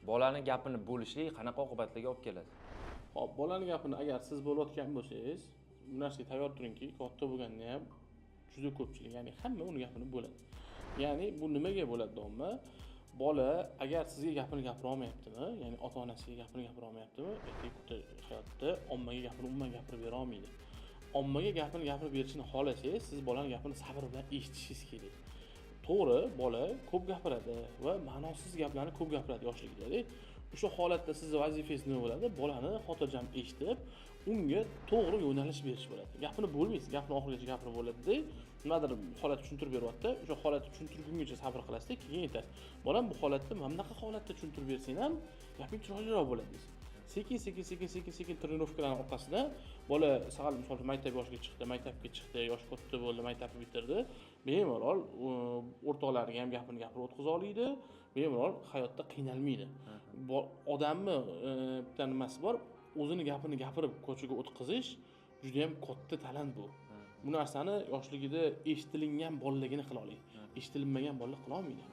Bolani gapini bo'lishlik qanaqa oqibatlarga olib keladi? Xo'p, bolani gapini agar siz bo'layotgan bo'lsangiz, bu narsaga tayyor turingki, katta bo'lganda ham juda ko'pchilik, ya'ni hamma uni gapini bo'ladi. Ya'ni bu nimaga bo'ladi domla? Bola agar sizga gapini gapira olmayaptimi, ya'ni ota-onasiga gapini gapira olmayaptimi, ertaga hayotda ommaga gapini umuman gapirib bera olmaydi. Ommaga gapini gapirib berishini xohlasangiz, siz bolani gapini sabr bilan eshitishingiz kerak. To'g'ri, bola ko'p gapiradi va ma'nosiz gaplarni ko'p gapiradi yoshligida. O'sha holatda sizni vazifangiz nima bo'ladi? Bolani xotirjam eshitib, unga to'g'ri yo'nalish berish bo'ladi. Gapini bo'lmaysiz, gapini oxirigacha gapirib bo'ladi-da, nimadir holat tushuntirib beryapti, o'sha holatni tushuntirgungacha sabr qilasizda, keyin aytasiz. Bolam, bu holatda mana bunaqa holatda tushuntirib bersang ham gaping chiroyliroq bo'ladi deysiz. Sekin sekin sekin sekin sekin trenirovkalarning orqasida bola sal, misol uchun, maktab yoshiga chiqdi, maktabga chiqdi, yoshi katta bo'ldi, maktabni bitirdi. Bemalol o'rtoqlariga ham gapini gapirib o'tkaza oladi, bemalol hayotda qiynalmaydi. Odamni bitta nimasi bor, o'zini gapini gapirib ko'chaga o'tkazish juda ham katta talant bu. Bu narsani yoshligida eshitilingan bolalargina qila oladi. Eshitilinmagan bolalar qila olmaydi.